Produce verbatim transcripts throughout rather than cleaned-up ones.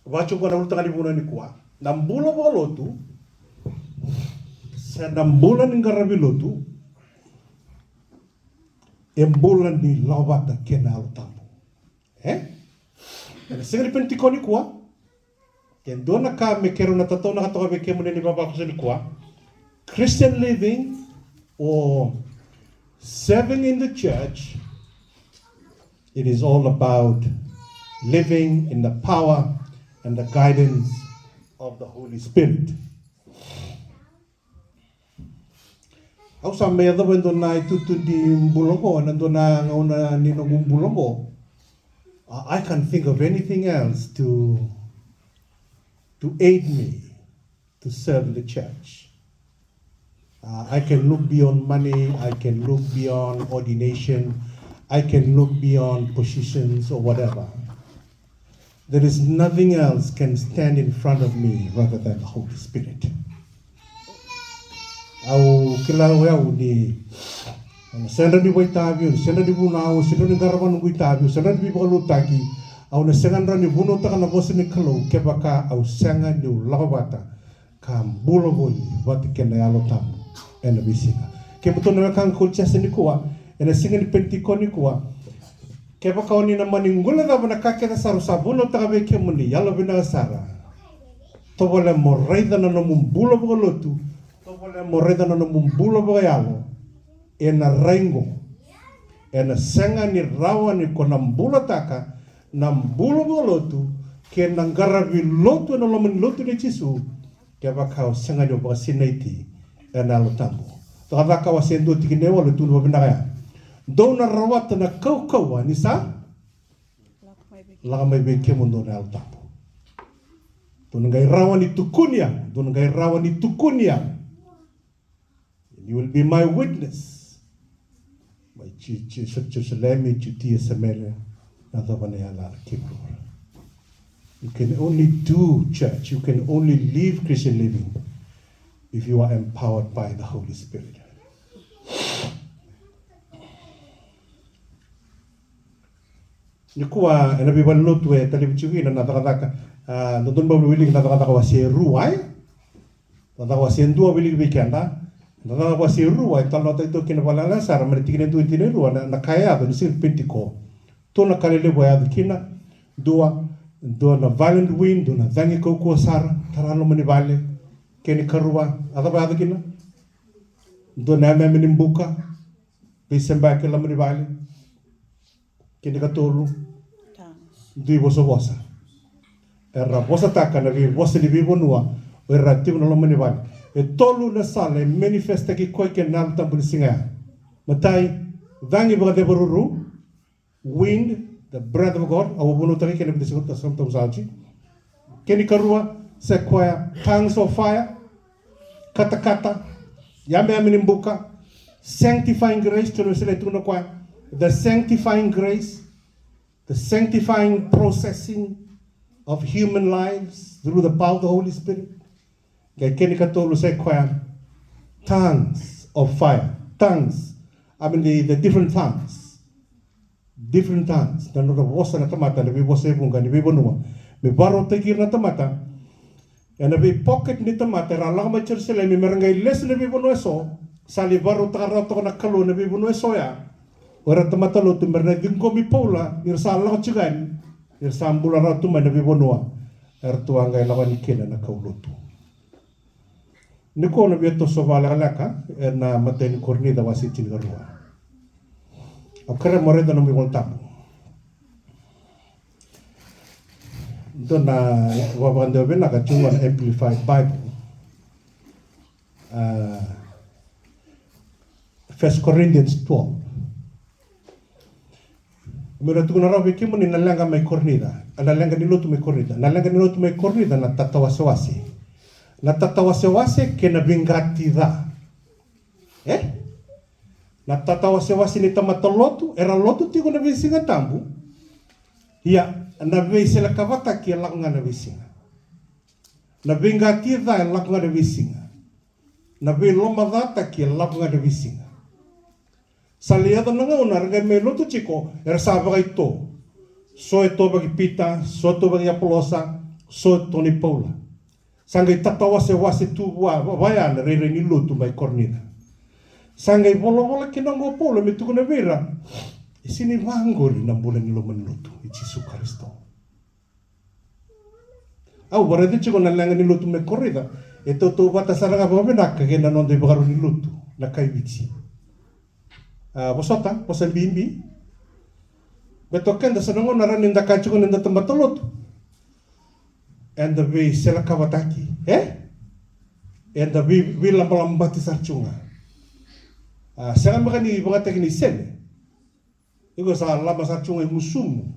Vatu qo na ulutaga ni vuna nikua. Na bula vakalotu se na bula ni qaravi lotu, e bula ni lako vata kei na Yalo Tabu. E? Ena siga ni Penitiko nikua, ke dua na ka me keirau na tataunaka toka vei kemuni ni vavakusa nikua, Christian living or serving in the church, it is all about living in the power and the guidance of the Holy Spirit. Au sa mai yacova e dua na itutu ni bula oqo, ena dua na gauna ni noqu bula oqo. Uh, I can't think of anything else to, to aid me to serve the church. Uh, I can look beyond money, I can look beyond ordination, I can look beyond positions or whatever. There is nothing else can stand in front of me rather than the Holy Spirit. Au kila o yau ni, au na sega ni vakaitavi, au na sega ni vunau, au sega ni qarava noqu itavi, au sega ni veivakalotutaki, au na sega ni vunautaka na vosa ni Kalou kevaka au sega niu lako vata ka bula voli vata kei na Yalo Tabu ena veisiga. Kemudou na wekaqu ko Jese nikua, ena siga ni Penitiko nikua, kevaka o ni na mani guilecava na ka kece sara au sa vunautaka vei kemuni, yalovinaka sara. Tovolea mo raica na nomu bula vakalotu, tovolea mo raica na nomu bula vakayalo, ena rai qo. Ena sega ni rawa ni ko na bulataka na bula vakalotu kei na qaravi lotu ena loma ni lotu nei Jisu kevaka o sega ni vakasinaiti ena Yalo Tabu. Cakacaka wase dua tikina e walu e tukuna vakavinaka ya. Dou na rawata na kaukauwa ni sa lako mai vei kemudou na Yalo Tabu. Dou na qai rawa ni tukuni au, dou na qai rawa ni tukuni au. And you will be my witness. Mai Ji-, Ji-, Jerusalemi, Jutia, Samaria, na cava na yalayala kei vuravura. You can only do church, you can only live Christian living if you are empowered by the Holy Spirit. Nikua ena veivalenilotu e talevi tiko kina na cakacaka, a, dodonu me wiliki na Cakacaka wase rua, e? Cakacaka wase dua wiliki vei keda. Na Cakacaka wase rua e talanoataki toka kina vakalailai sara mai na tikina e dua, tikina e rua, na, na ka e yaco ni siga ni Penitiko. Dua na ka lelevu e yaco kina, dua, dua na violent wind, dua na cagi kaukauwa sara, tara loma ni vale. Kena ikarua, a cava e yaco kina? Dua na yameyame ni buka, veisebaki e loma ni vale. Kena ikatolu, dui vosavosa. Era vosataka na veivosa ni veivanua o ira tiko na loma ni vale. E tolu na sala e manifestaki koya kina na Yalo Tabu ni siga ya. Matai, cagi vakacevaruru, wind, the breath of God, au vunautaka kina vei na siga, sa, sa, sa, sa, Kena ikarua, sa koya tongues of fire, katakata, yameyame ni buka, sanctifying grace, tu na sila e tukuna koya, the sanctifying grace, the sanctifying processing of human lives through the power of the Holy Spirit. Qai kena ikatolu sa koya tongues of fire, tongues, I mean the, the different tongues. Different tongues, na nodra vosa na tamata, na veivosa e vuqa ni veivanua. Me vakarautaki ira na tamata ena vei pocket ni tamata era lako mai Jerusalemi, me ra qai lesu na veivanua eso. Sa lai vakarautaka rawa toka na Kalou na veivanua eso ya. O ira tamata lotu me ra na ciqomi Paula ni ra sa lako tiko yani, ni ra sa bula rawa tu mai na veivanua era tu a qai lako yani kina na kaulotu. Nikua au na via toso vakalekaleka ena imatai ni Korinica wase tinikarua. Au kerea mo raica na nomu iVolatabu. Dua na vakavakadewa vinaka tiko na Amplified Bible. Ah, First Corinthians twelve. Meu na tukuna rawa vei kemuni na leqa mai Korinica, na leqa ni lotu mai Korinica, na leqa ni lotu mai Korinica, na tatawasewase. Na tatawasewase kei na veiqati ca. E? Na tatawasewase ni tamata lotu, era lotu tiko na veisiga tabu. Ia, na veiselekavataki e lako ga na veisiga. Na veiqati ca e lako ga na veisiga. Na veilomacataki e lako ga na veisiga. Sa lai yaco na gauna era qai mai lotu tiko, era sa vakaito. So e tovaki Pita, so e tovaki Apolosa, So tokoni Paula. Sa qai tatawasewase tu vua, va, vaya na rairai ni lotu mai Korinica. Sa qai volavola kina oqo o Paula me tukuna vei ira, e sini vaqori na bula ni loma ni lotu i Jisu Karisito. Au vakaraica tiko na leqa ni lotu mai Korinica, e tautauvata sara ga vakavinaka kei na noda ivakarau ni lotu na kai Viti. A, vosota, vosa bibi. Beto keda sa na gauna rawa ni da kaya tiko ni da tamata lotu. Eda veiselakavataki, e? Eda vei, veilabalabati sara tiko ga. A, sega beka ni vakayagataki ni sele. Iko sa laba sara tiko ga i gusumu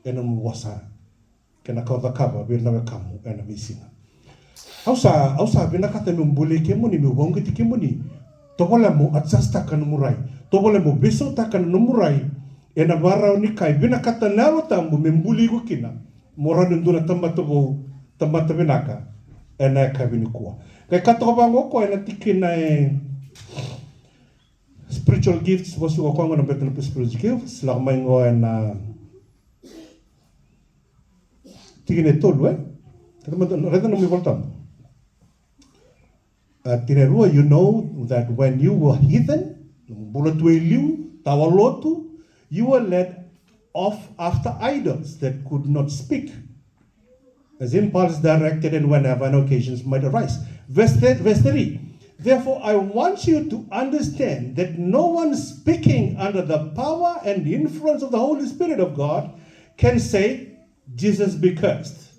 ena nomu vosa kei na ka o cakava vei ira na wekamu ena veisiga. Au sa, au sa vinakata meu bulai kemuni, meu vauqeti kemuni. Tovolea mo adjustaka nomu rai. Tovolea mo veisautaka na nomu rai ena varau ni ka e vinakata na Yalo Tabu me buli iko kina, mo rawa ni dua na tamata vou, tamata vinaka ena yakavi nikua. Qai kaya toka vaqo o koya ena tikina e Spiritual gifts, vosa tiko o koya qo na beta na spiritual gifts, lako mai qo ena tikina e tolu, e? Raica mada, raica na nomu iVolatabu. A, tikina e rua, you know that when you were heathen, bula tu e liu, tawa lotu, you were led off after idols that could not speak, as impulse directed and whenever an occasion might arise. Verse, th- verse three. Therefore, I want you to understand that no one speaking under the power and the influence of the Holy Spirit of God can say, "Jesus be cursed."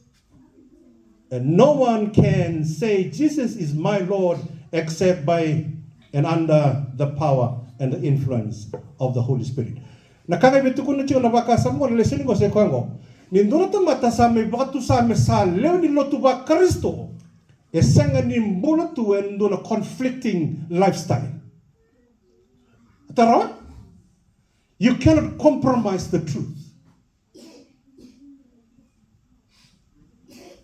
And no one can say, "Jesus is my Lord," except by and under the power and the influence of the Holy Spirit. Na ka ga e veitukuna tiko na vakasama qo, na lesoni qo, sa i koya qo. Ni dua na tamata sa mai vakatusa me sa lewe ni lotu vaKarisito, e sega ni bula tu e dua na conflicting lifestyle. Tara? You cannot compromise the truth.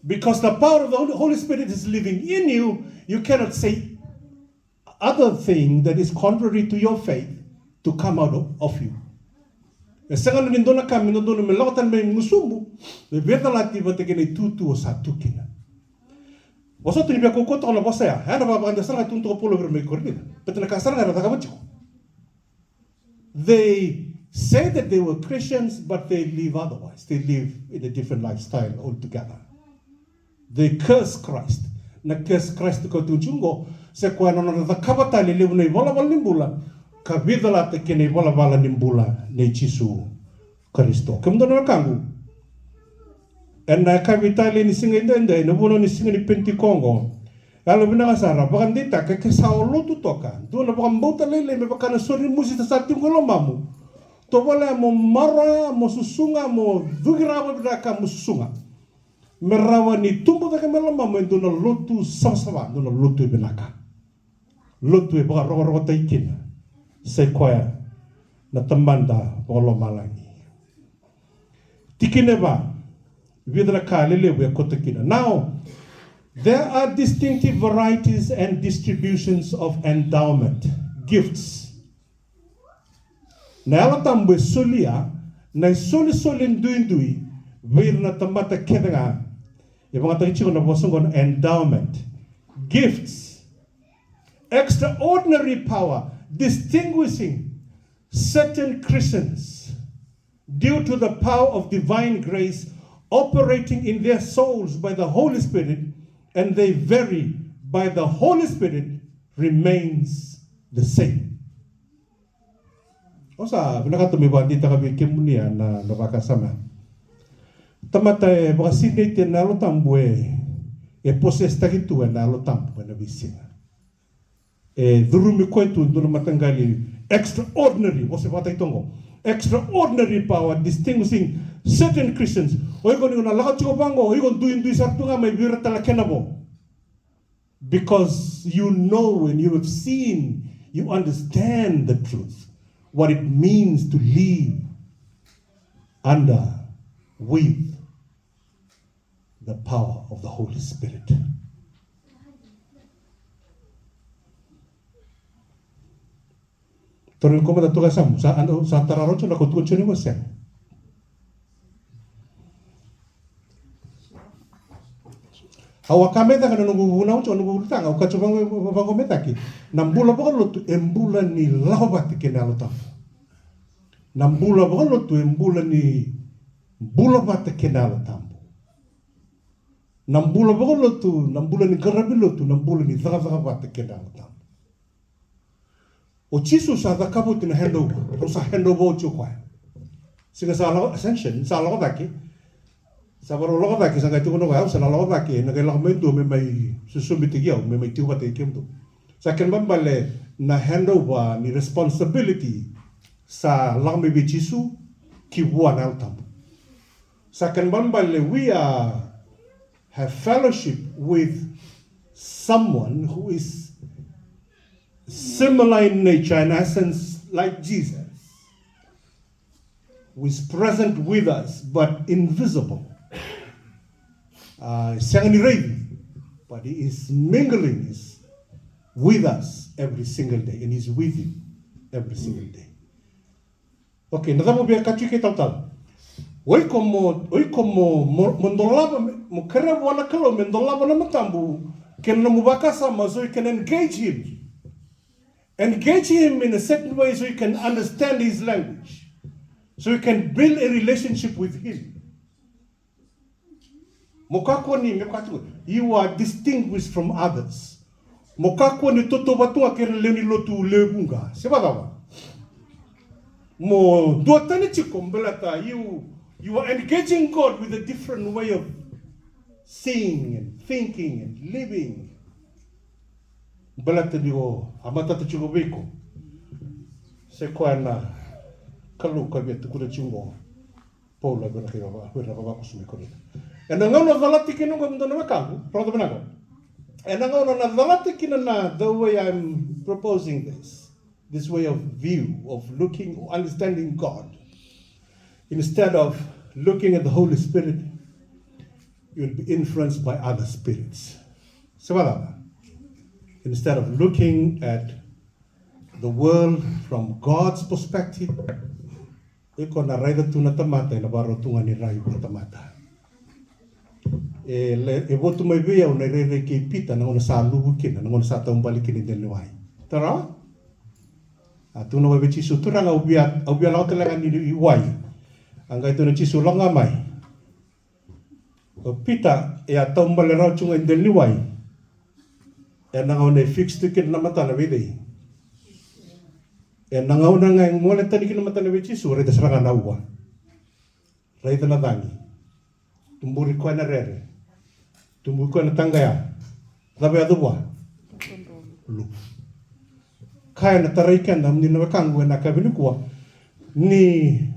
Because the power of the Holy, Holy Spirit is living in you, you cannot say other thing that is contrary to your faith to come out of, of you. E sega ni dua na ka me dodonu me lako tani mai gusumu, me veicalati vata kei na itutu o sa tu kina. Vosa tu ni via kaukauwa toka na vosa ya, ya na vakavakadua sara ga e tukuna toka o Paula vei ira mai Korinica. Baleta na ka sara ga era cakava tiko. They say that they were Christians, but they live otherwise. They live in a different lifestyle altogether. They curse Christ. Na curse Christ ka tukuni tiko qo, sa i koya na nodra cakava tale e levu na ivalavala ni bula, ka veicalata kei na ivalavala ni bula nei Jisu Karisito. Kemudou na wekaqu, ena yakavi talei ni siga edaidai, na vanua ni siga ni Penitiko qo, yalovinaka sara, vakadeitaka ke sa o lotu toka, dua na vakabauta lailai me vaka na sore ni musita sa tiko e lomamu. Tovolea mo maroroya, mo susuga, mo cuki rawa vinaka, mo susuga. Me rawa ni tubu cake mai lomamu e dua na lotu savasava, dua na lotu e vinaka. Lotu e vakarokorokotaki kina, sa i koya na Tamada vakalomalagi. Tikina e va, vica na ka lelevu e koto kina. Now, there are distinctive varieties and distributions of endowment, gifts. Na Yalo Tabu e solia na isolisoli duidui vei ira na tamata kece ga. E vakayagataki tiko na vosa qo na endowment, gifts, extraordinary power, distinguishing certain Christians due to the power of divine grace operating in their souls by the Holy Spirit, and they vary by the Holy Spirit remains the same. Au sa vinakata meu vakadeitaka vei kemuni ya na, na vakasama. Tamata e vakasinaiti ena Yalo Tabu, e, e possess-taki tu ena Yalo Tabu ena veisiga. E curumi koya tu e dua na mataqali extraordinary, vosa vakatai toqo. Extraordinary power distinguishing certain Christians. O iko ni o na lako tiko vaqo, o iko duidui sara tu ga mai vei ira tale na kena vo. Because you know and you have seen, you understand the truth, what it means to live under, with the power of the Holy Spirit. Toro ni komada toka e samu, sa, sa tara rojo na ko tuka joni ko sega. Au a ka mai cake na noqu vunau tiko, noqu ulutaga, au ka tiko vaqo mai cake. Na bula vakalotu e bula ni lako vata kei na Yalo Tabu. Na bula vakalotu e bula ni bula vata kei na Yalo Tabu. Na bula vakalotu, na bula ni qaravi lotu, na bula ni cakacaka vata kei na Yalo Tabu. O Jisu sa cakava oti na handover, rau sa handover oti o koya. Siga sa lako, Ascension, sa lako cake. Sa varau lako cake, sa qai tukuna o koya, au sa na lako cake, na qai lako mai dua me mai susumitaki au, me mai tiko vata kei kemudou. Sa kena ibalebale na handover ni responsibility sa lako mai vei Jisu ki vua na Yalo Tabu. Sa kena ibalebale we are have fellowship with someone who is similar in nature and essence like Jesus, who is present with us but invisible. Uh, sega ni raici, but he is mingling is with us every single day, and he's with you every single day. Okay, na cava via ka tiko e talatala. O iko mo, o iko mo, mo, mo dolava, mo kerea vua na Kalou me dolava na matamu kei na nomu vakasama so you can engage him. Engage him in a certain way so you can understand his language. So you can build a relationship with him. Mo kakua ni, me kakua, you are distinguished from others. Mo kakua ni totovatu ga kei na lewe ni lotu lewe vuqa. Se vacava? Mo duatani tiko baleta you, you are engaging God with a different way of seeing and thinking and living. Baleta ni o a matata tiko vei iko. Se koya na Kalou ka via tukuna tiko. Paula vei na kai vava, vei na vavakoso mai Korinica. Ena gauna calati kina oqo e dua na wekaqu, rogoca vinaka. Ena gauna na calati kina na, the way I'm proposing this, this way of view, of looking or understanding God. Instead of looking at the Holy Spirit, you'll be influenced by other spirits. Se vacava? Instead of looking at the world from God's perspective, iko na raica tu na tamata ena varau tu ga ni rai vua tamata. E, le, e votu mai vei au na irairai kei Pita na gauna sa luvu kina, na gauna sa taubale kina i dela ni wai. Tara? A tukuna vei Jisu, Turaga, au via, au via lako tale ga ni wai. A qai tukuna Jisu, lako ga mai. O Pita e a taubale rawa tu ga i dela ni wai. Ena gauna e fix tu kina na matana vei cei? Ena gauna ga e gole tani kina na matana vei Jisu, raica sara ga na ua. Raica na cagi. Tuburi koya na rere. Tuburi koya na taqaya. Cava e yaco vua? Luvu. Kaya na tarai keda, ni na wekaqu ena yakavi nikua. Ni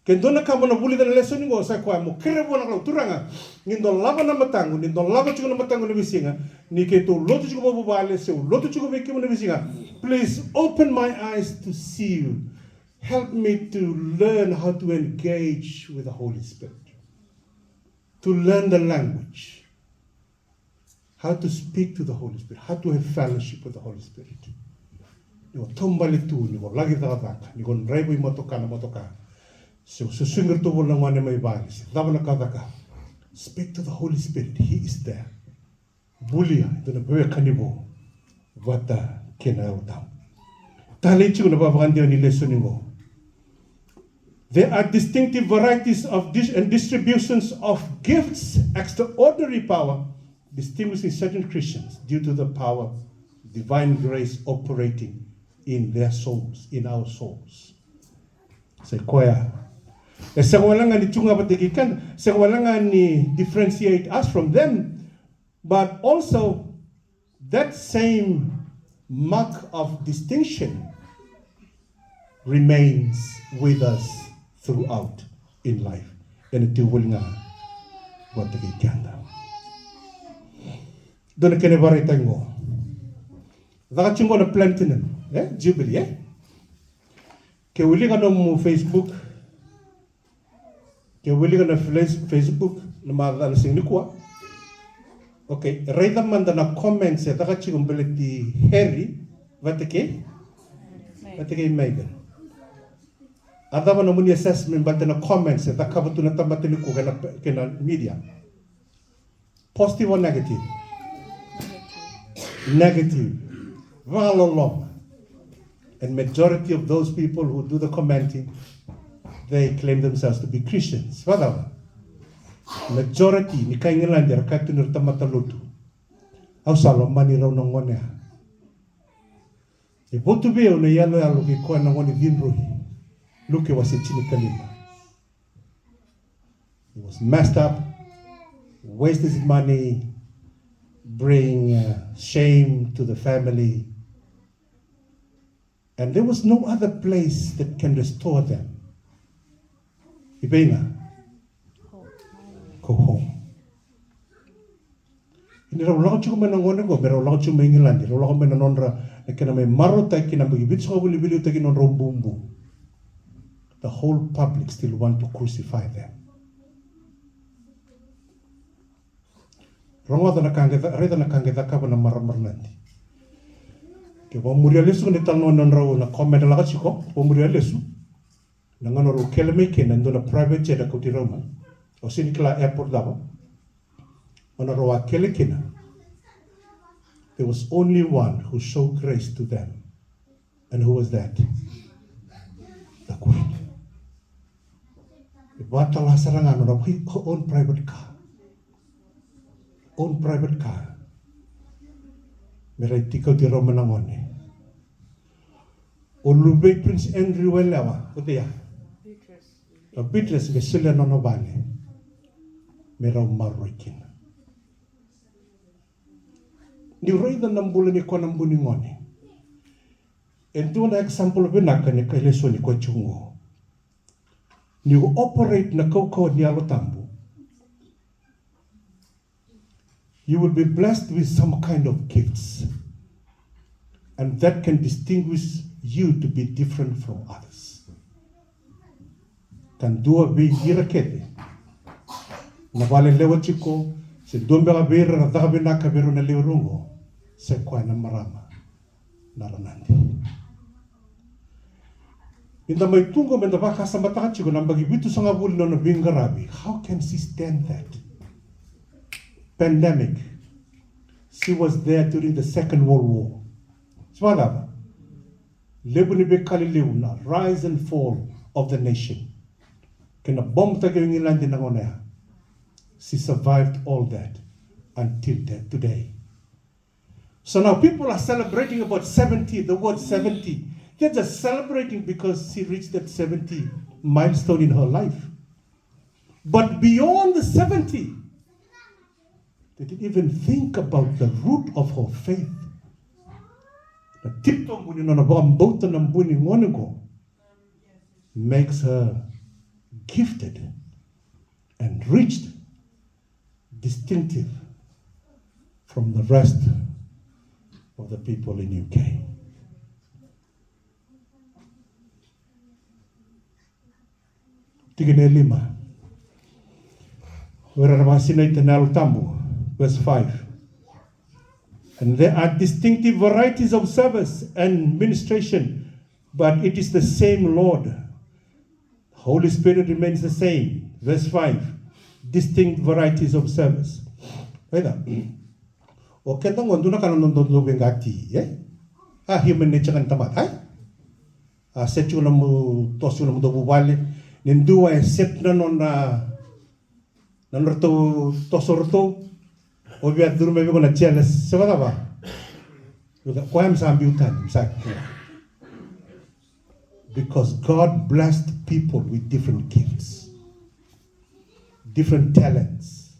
Ke dua na ka mo na vulica na lesoni qo sa koya mo kerea vua na Kalou, Turaga, ni dolava na mataqu, ni dolava tiko na mataqu na veisiga, ni keitou lotu tiko vavuvale, se u lotu tiko vei kemuni na veisiga. Please open my eyes to see you. Help me to learn how to engage with the Holy Spirit. To learn the language. How to speak to the Holy Spirit, how to have fellowship with the Holy Spirit. Ni ko taubale tu, ni ko laki cakacaka, ni ko draiva i motoka na motoka. Se o susugi ratou voli na gone mai vale, se cava na ka caka. Speak to the Holy Spirit, He is there. Bulia, e dua na veiwekani vou vata kei na Yalo Tabu. Talei tiko na vavakadewa ni lesoni qo. There are distinctive varieties of dis- and distributions of gifts, extraordinary power, distinguishing certain Christians due to the power, divine grace operating in their souls, in our souls. Sa i koya. E sega wale ga ni tu ga vata kei keda, sega wale ga ni differentiate us from them, but also that same mark of distinction remains with us throughout in life. Ena tiko voli ga vata kei keda. Dua na kena ivakaraitaki qo. Caka tiko qo na platinum, e? Jubilee, e? Ke wilika nomu Facebook, ke wilika na Face- Facebook na macawa na siga nikua. Okay, raica mada na comments e caka tiko baleti Harry vata kei, vata kei Megan. A cava nomuni assessment baleta na comments e cakava tu na tamata nikua kei na, kei na media? Positive or negative? Negative. Vakaloloma. And majority of those people who do the commenting, they claim themselves to be Christians. Vakacava? Majority ni kai Igiladi era kaya tu ni ra tamata lotu. Au sa lomani rau na gone ya. E votu vei au na iyaloyalo kei koya na gone cidroi. Luke wase tinikalima. He was messed up, wasted his money, bring uh, shame to the family. And there was no other place that can restore them. I vei ga? Go home. Ni rau lako tiko mai na gone qo, me rau lako tiko mai Igiladi, rau lako mai na nodra, na kena mai marautaki na mai vitusagavulu ni veiliutaki na nodrau bubu. The whole public still want to crucify them. Rogoca na ka qe ca-, raica na ka qe cakava na marama ranadi. Ke vakamuria lesu na italanoa na nodrau na comment lako tiko, vakamuria lesu. Na gauna rau kele mai kina, e dua na private jet a kauti rau mai. Au sega ni kila airport cava. Gauna rau a kele kina. There was only one who showed grace to them. And who was that? The queen. E vakatala sara ga nona her own private car. Own private car. Me rai tiko tiko rau mai na gone. O luvei Prince Andrew e lewa, o cei ya? O Beatrice, me solia nona vale. Me rau maroroi kina. Niu raica na bula ni koya na bu ni gone. E dua na example vinaka ni kai lesoni koya tiko qo. Ni o operate na kaukauwa ni Yalo Tabu, you will be blessed with some kind of gifts. And that can distinguish you to be different from others. Ka dua vei ira kece na vakalelewa tiko, se dua beka vei ira na caka vinaka vei ira na lewe rua qo, se koya na marama na ranadi. Ni da mai tu qo me da vakasamataka tiko na yabaki vitusagavulu na nona veiqaravi. How can she stand that pandemic? She was there during the Second World War. Se vakacava? Levu ni veika lelevu na rise and fall of the nation. Kei na bombutaki o Igiladi na gauna ya. She survived all that until de-, today. So now people are celebrating about seventy, the word seventy. They're just celebrating because she reached that seventy milestone in her life. But beyond the seventy, they didn't even think about the root of her faith. Na titobu ni nona vakabauta na bu ni gone qo makes her gifted and reached, distinctive from the rest of the people in U K. Tikina e lima. O ira na vakasinaita na Yalo Tabu, verse five. And there are distinctive varieties of service and ministration, but it is the same Lord. Holy Spirit remains the same. Verse five. Distinct varieties of service. Raica. O keda qo dua na ka na noda dau veiqati, e? A human nature ga ni tamata, e? A set tiko na mu, toso tiko na mu dau vuvale. Ni dua e set na nona, na nodratou toso o ratou. O via curu mai vei iko na jealous, se vakacava? Koya me sa biu tani, me sa kila. Because God blessed people with different gifts, different talents.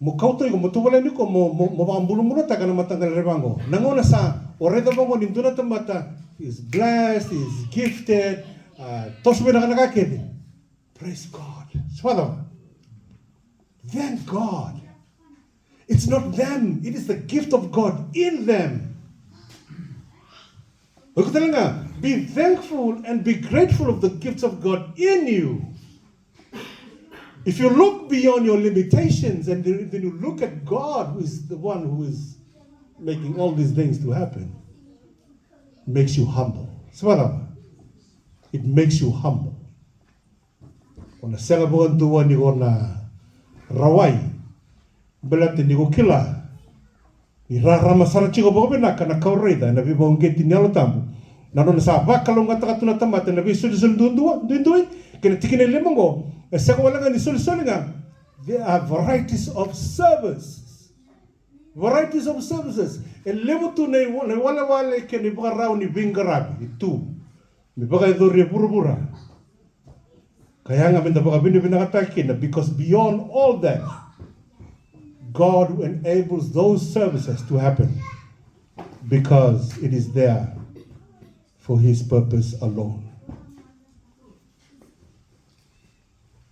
Mo kauta iko, mo tovolea ni ko mo, mo, mo vakabulabulataka na mataqali rairai vaqo. Na gauna sa o raica vaqo ni dua na tamata is blessed, is gifted, uh, toso vinaka na ka kece. Praise God. Se vakacava? Thank God. It's not them. It is the gift of God in them. O iko tale ga, be thankful and be grateful of the gifts of God in you. If you look beyond your limitations and then then you look at God, who is the one who is making all these things to happen, makes you humble. Se vakacava? It makes you humble. O na sega vakadua ni o na rawai Baleta ni ko kila ni rarama sara tiko vakavinaka na ka o raica ena veivakauqeti ni Yalo Tabu. Na nona sa vakalougatataka tu na tamata ena veisolisoli duadua, duidui, kei na tikina e lima oqo, e sega wale ga ni solisoli ga. There are varieties of service. Varieties of services. E levu tu na i-, na iwalewale kei na ivakarau ni veiqaravi e tu me vakayacori e vuravura. Ka yaga meda vakavinavinakataka kina, because beyond all that, God enables those services to happen because it is there for his purpose alone.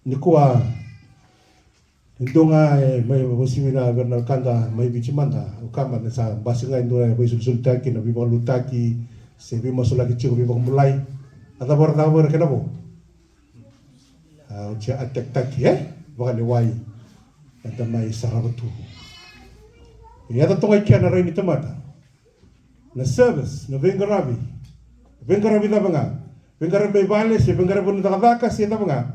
Nikua, e dua ga e mai vakauasivi na vei ira na wekada mai Viti mada, au kaya mada ni sa basika ga e dua e veisolisolitaki na veivakalotutaki se veimasulaki tiko veivakabulai. A cava ra, cava ra kena vo? A, oti a attack taki, e? Vakalewai. Eda mai sarava tu. E yaco toka i kea na rai ni tamata. Na service, na veiqaravi. Veiqaravi cava ga? Veiqaravi mai vale, se veiqaravi na cakacaka, se cava ga.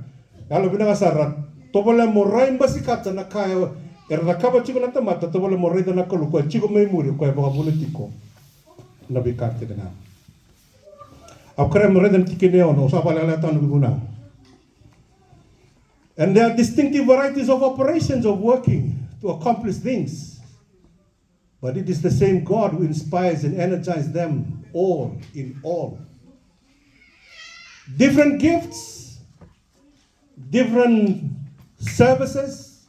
Yalo vinaka sara, tovolea mo rai basikata na ka e, era cakava tiko na tamata, tovolea mo raica na Kalou, koya tiko mai muri, koya e vakavuna tiko na veika kece ga. Au kerea mo raica na tikina e ono, au sa vakalekaleka tale na vunau. And there are distinctive varieties of operations of working to accomplish things. But it is the same God who inspires and energizes them all in all. Different gifts, different services,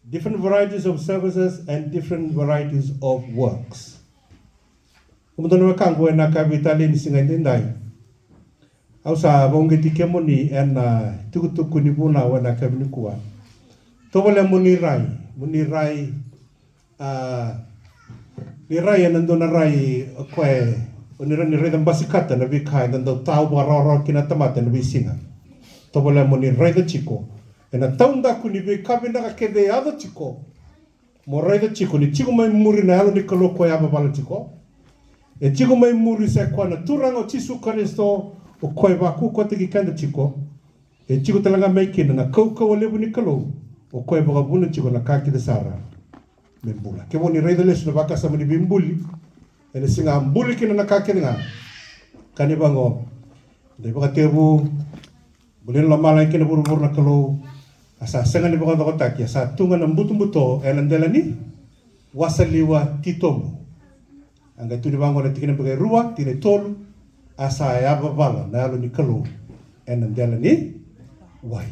different varieties of services, and different varieties of works. Kemudou na wekaqu, ena yakavi talei ni siga edaidai, au sa vakauqeti kemuni ena tukutuku ni vunau ena yakavi nikua. Tovolea mo ni rai, mo ni rai, a, ni rai ena dua na rai o koya, o ni rai ni raica basikata na veika eda dau tau vakarawarawa kina na tamata ena veisiga. Tovolea mo ni raica tiko ena taudaku ni veika vinaka kece e yaco tiko. Mo raica tiko ni tiko mai muri na Yalo ni Kalou ko yavavala tiko. E tiko mai muri sa i koya na Turaga o Jisu Karisito, o koya e vakaukauwataki keda tiko. E tiko tale ga mai kina na kaukauwa levu ni Kalou, o koya e vakavuna tiko na ka kece sara me bula. Kevaka ni raica lesu na vakasama ni veibuli, ena sega ni buli kina na ka kece ga. Ka ni vaqo, da ivakatevu, buli na lomalagi kei na vuravura na Kalou, a sa sega ni vakacokotaki, a sa tu ga na butobuto ena dela ni wasaliwa titobu. A qai tukuni vaqo na tikina beka e rua, tikina e tolu, a sa yavavala na Yalo ni Kalou ena dela ni wai.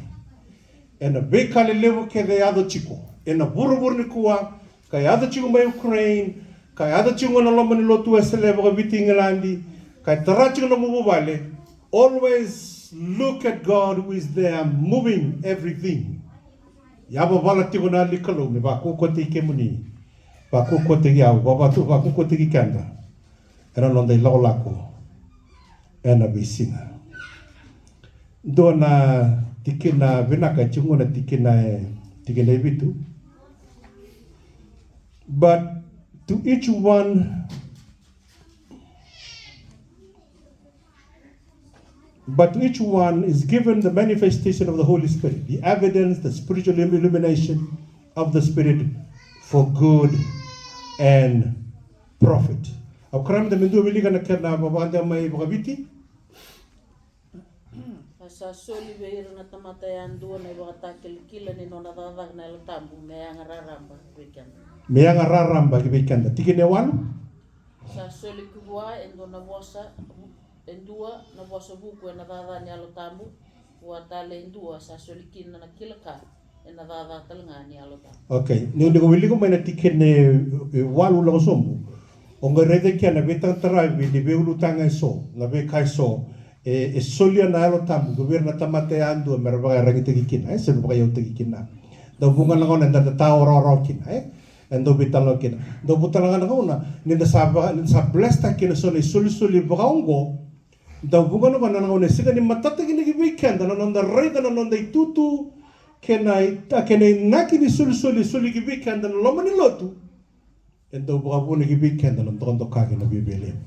Ena veika lelevu kece e yaco tiko ena vuravura nikua, ka yaco tiko mai Ukraine, ka yaco tiko na loma ni lotu Wesele vakaviti Igiladi, ka tara tiko na nomu vuvale, always look at God who is there moving everything. Yavavala tiko na Yalo ni Kalou me vakaukauwataki kemuni, vakaukauwataki au, vakavatu, vakaukauwataki keda ena noda ilakolako ena veisiga. Dua na tikina vinaka e tiko na tikina e, tikina e vitu. But to each one But to each one is given the manifestation of the Holy Spirit, the evidence, the spiritual illumination of the Spirit for good and profit. Au kerea meda me dua wilika na kena vavada mai vakaviti. A sa soli vei ira na tamata yadua na ivakatakilakila ni nona cakacaka na Yalo Tabu me yaga raraba vei keda. Me yaga raraba ki vei keda. Tikina e walu. Sa soli ki vua e dua na vosa, e dua na vosa vuku ena cakacaka ni Yalo Tabu, vua tale e dua sa soli kina na kila ka ena cakacaka tale ga ni Yalo Tabu. Okay, ni, ni ko wilika mai na tikina e, e walu lako sobu. O qai raica e kea na veitarataravi ni veiulutaga e so, na veika e so e, e solia na Yalo Tabu ki vei ira na tamata yadua me ra vakaiyaragitaki kina, e, se me vakaiyautaki kina. Dau vuqa na gauna eda tataoraorao kina, e, e dau veitalanoa kina. Dau vuqa tale ga na gauna ni da sa va-, ni da sa bless-taki ena so na isolisoli vakaoqo. Dau vuqa na gauna, na gauna e sega ni matata kina ki vei keda na noda raica na noda itutu kei na ita-, kei na inaki ni solisoli e soli ki vei keda na loma ni lotu. E dau vakavuna ki vei keda na dokadokaki na viavialevu.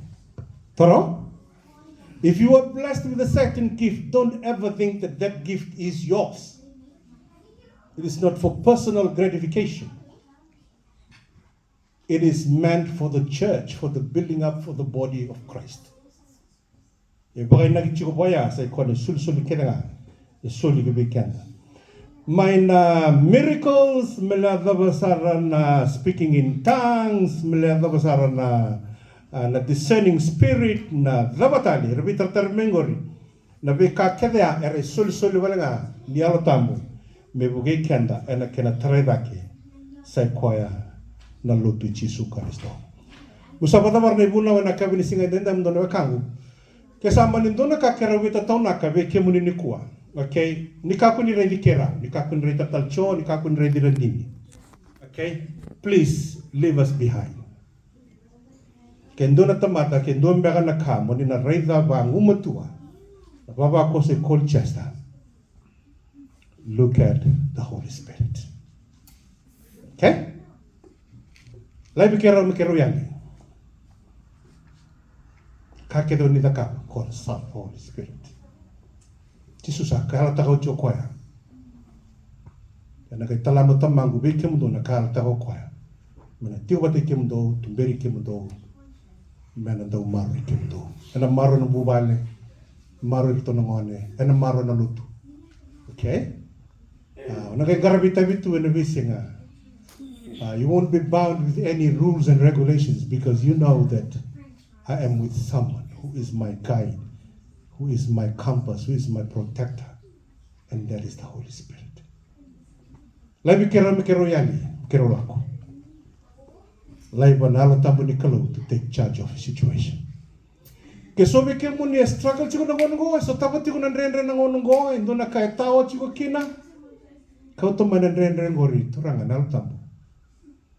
Taro? If you are blessed with a certain gift, don't ever think that that gift is yours. It is not for personal gratification. It is meant for the church, for the building up for the body of Christ. E vakainaki tiko vaya sa i koya na isolisoli kece ga e soli ki vei keda. Mai na miracles, me lai cava sara na speaking in tongues, me lai cava sara na, ah, na discerning spirit, na cava tale, era veitaratara mai qori. Na veika kece ya era isolisoli wale ga ni Yalo Tabu me vukei keda ena kena tarai cake sa i koya na lotu i Jisu Karisito. Au sa vakacavara na ivunau ena yakavi ni siga edaidai, mo dou na wekaqu. Ke sa mani dua na ka keirau veitataunaka vei kemuni nikua. Okay? Ni kakua ni raici keirau, ni kakua ni raici Tata Joe, ni kakua ni raici Radini. Okay? Please leave us behind. Ke dua na tamata, ke dua beka na ka mo ni na raica vagumatua, na vavakoso i Colchester, look at the Holy Spirit. Okay? Laivi keirau me keirau yali. Ka kece o ni cakava, consult Holy Spirit. Jisu sa ka yalataka oti o koya. Ena qai tala mai o Tamaqu vei kemudou na ka yalataka o koya. Me na tiko vata kei kemudou, tuberi kemudou. Me na dau maroroi kemudou. Ena maroroi na vuvale, maroroi iratou na gone, ena maroroi na lotu. Okay? Ah, o na qai qaravi tavi tu ena veisiga. Ah, you won't be bound with any rules and regulations because you know that I am with someone who is my guide, who is my compass, who is my protector, and that is the Holy Spirit. Laivi keirau me keirau yali, keirau lako. Laiva na Yalo Tabu ni Kalou to take charge of the situation. Ke so vei kemuni e struggle tiko na gauna oqo, e sotava tiko na dredre na gauna oqo, e dua na ka e tao tiko kina. Kauta mai na dredre oqori, Turaga na Yalo Tabu.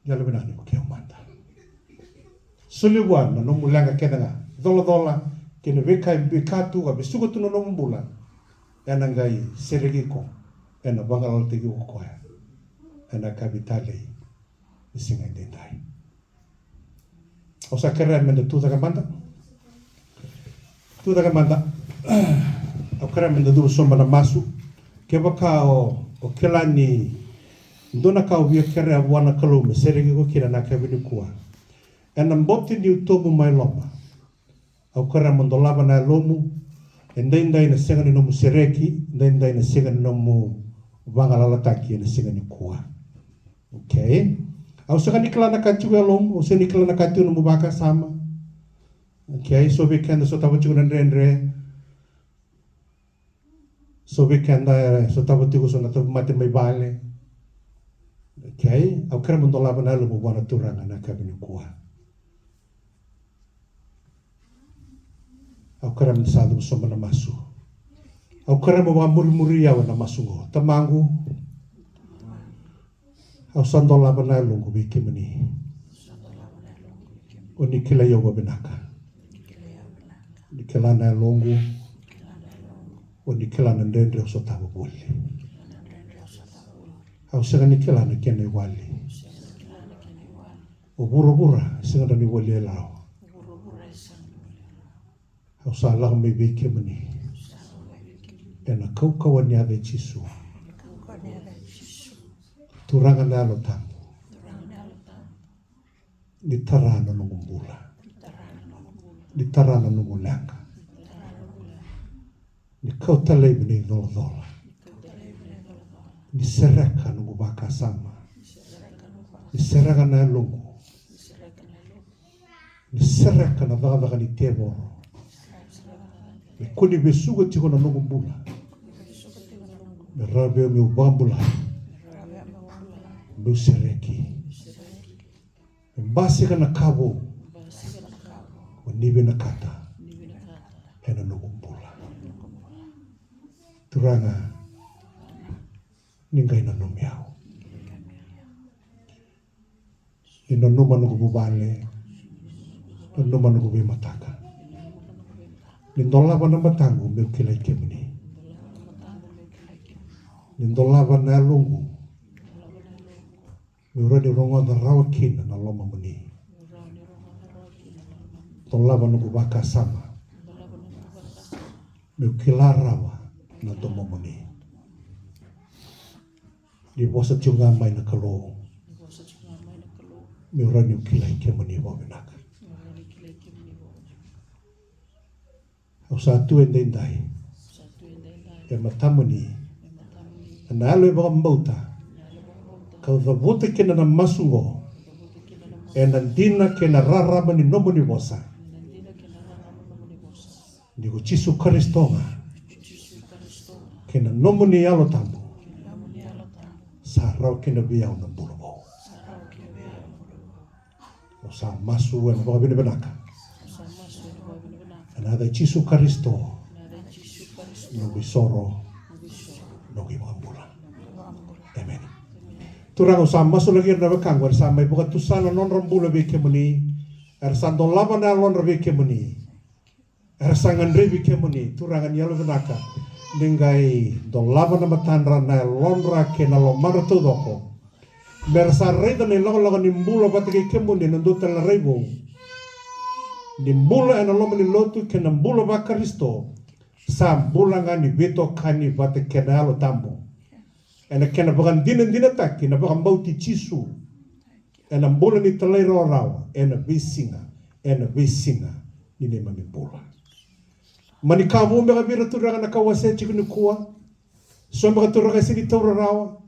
Yalo vinaka ni vukei au mada. Solia vua na nomu leqa kece ga, colacola, kei na veika e veika tu, ka vesuka tu na nomu bula. Ena qai sereki iko, ena vagalalataki iko o koya. Ena yakavi talei ni siga edaidai. Au sa kerea meda tucake mada. Tucake mada. Au kerea meda cuva sobu ena masu. Kevaka o, o kila ni dua na ka o via kerea vua na Kalou me sereki iko kina ena yakavi nikua. Ena boto ni utomu mai loma. Au kerea mo dolava na yalomu. Edaidai na sega ni nomu sereki, edaidai na sega ni nomu vagalalataki ena siga nikua. Okay. Au sega ni kila na ka tiko e yalomu, au sega ni kila na ka tiko nomu vakasama. Okay, so vei keda sotava tiko na dredre. So vei keda e sotava tiko so na tauvimate mai vale. Okay, au kerea mo dolava na yalomu vua na Turaga ena yakavi nikua. Au kerea meda sa cuva sobu ena masu. Au kerea mo vakamurimuri au ena masu oqo. Tamaqu, au sa dolava na yaloqu vei kemuni. O ni kilai au vakavinaka. O ni kila na yaloqu. O ni kila na dredre au sotava voli. Au sega ni kila na kena iwali. O vuravura e sega ni wali e lawa. Au sa lako mai vei kemuni ena kaukauwa ni yaca i Jisu. Turaga na Yalo Tabu, ni tara na noqu bula, ni tara na noqu leqa, ni kauta laivi na icolacola, ni sereka noqu vakasama, ni sereka na yaloqu, ni sereka na cakacaka ni tevoro. Me kua ni vesuka tiko na noqu bula. Me rawa vei au meu vakabulai, meu sereki. Me basika na ka vou o ni vinakata ena noqu bula. Turaga, ni qai nanumi au. Ni nanuma noqu vuvale, nanuma noqu veimataka. Ni dolava na mataqu meu kilai kemuni. Ni dolava na yaloqu meu rawa ni rogoca rawa kina na lomamuni. Dolava noqu vakasama meu kila rawa na domomuni. Ni vosa tiko ga mai na Kalou. Meu rawa niu kilai kemuni vakavinaka. Au sa tu edaidai e matamuni ena yalo e vakabauta, kau cavuta kina na masu oqo ena dina kei na rarama ni nomuni vosa. Ni ko Jisu Karisito ga kei na nomuni Yalo Tabu sa rawa kina vei au na bula vou. Au sa masu ena vakavinavinaka ena yaca i Jisu Karisito, noqu isoro, noqu ivakabula. Emeni. Turaga, au sa masulaki ira na wekaqu era sa mai vakatusa na nodra bula vei kemuni, era sa dolava na yalodra vei kemuni. Era sa gadrevi kemuni, Turaga ni yalovinaka, ni qai dolava na matadra, na yalodra kei na lomadra taucoko, me ra sa raica na ilakolako ni bula vata kei kemuni ena dua tale na rai vou. Ni bula ena loma ni lotu kei na bula vaKarisito sa bula ga ni veitokani vata kei na Yalo Tabu. Ena kena vakadinadinataki na vakabauti Jisu ena bula ni talairawarawa ena veisiga, ena veisiga ni neimami bula. Mani ka vou beka vei ira, Turaga, na ka au wasea tiko nikua. So beka, Turaga, e sega ni taura rawa.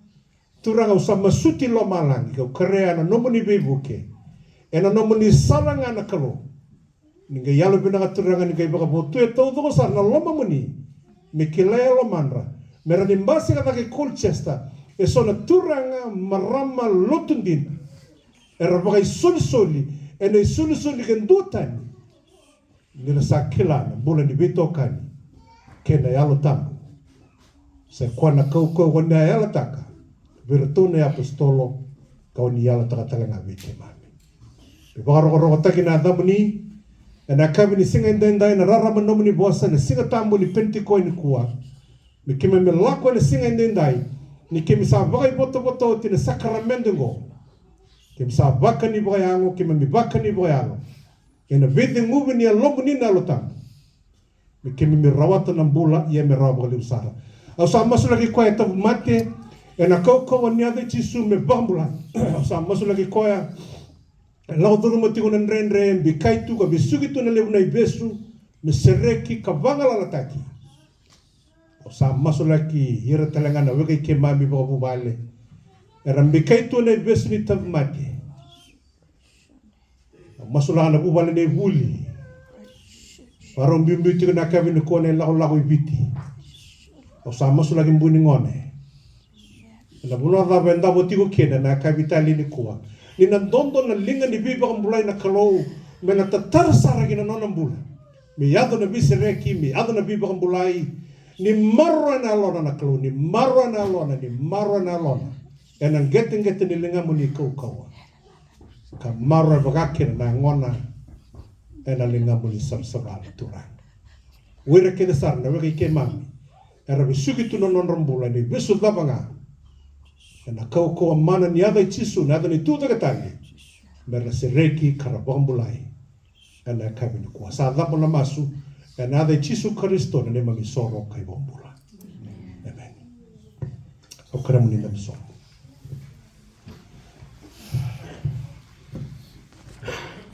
Turaga, au sa masuti lomalagi, kau kerea na nomuni veivuke ena nomuni sala ga na Kalou. Ni qai yalovinaka, Turaga, ni qai vakavotuya taucoko sara na lomamuni, me kilai e lomadra, me ra ni basika cake i Colchester eso na turaga, marama lotu dina era vakaisolisoli ena isolisoli ke duatani, ni ra sa kila na bula ni veitokani kei na Yalo Tabu. Sa i koya na kaukauwa ko ni a yalataka vei iratou na iapositolo, ka o ni yalataka tale ga vei keimami. Me vakarokorokotaki na yacamuni ena yakavi ni siga edaidai, na rarama ni nomuni vosa ena Siga Tabu ni Penitiko nikua. Me keimami lako ena siga edaidai ni keimami sa vakaivotavota oti na sakaramede oqo. Keimami sa vakani vakayago, keimami vakani vakayalo ena veiceguvi ni Yalomuni na Yalo Tabu. Me keimami rawata na bula, ia me rawa vakalevu sara. Au sa masulaki koya e tauvimate ena kaukauwa ni yaca i Jisu me vakabulai. Au sa masulaki koya e lako curuma tiko na dredre, bikai tu ka vesuki tu na levu na ivesu, me sereki ka vagalalataki. Au sa masulaki ira tale ga na weka i keimami vakavuvale era bikai tu na ivesu ni tauvimate. Au masulaka na vuvale nei Vuli. Varau biubiu tiko na yakavi nikua na ilakolako i Viti. Au sa masulaki bu ni gone. Ena vanua cava e davo tiko kina na yakavi tale nikua, ni na dodo na liga ni veivakabulai na Kalou me na tatara sara ki na nona bula. Me yaco na veisereki, me yaco na veivakabulai. Ni maroroya na yalona na Kalou, ni maroroya na yalona, ni maroroya na yalona ena qeteqete ni ligamuni kaukauwa. Ka maroroya vaka kina na yagona ena ligamuni savasava na Turaga. O ira kece sara na weka i keimami era vesuki tu na nodra bula ena ivesu cava ga, ena kaukauwa mana ni yaca i Jisu, na yaca ni tucake tale, me ra sereki ka ra vakabulai ena yakavi nikua. Sa cabo na masu ena yaca i Jisu Karisito na neimami isoro ka ivakabula. Emeni. Au kerea mo ni da mai sobu.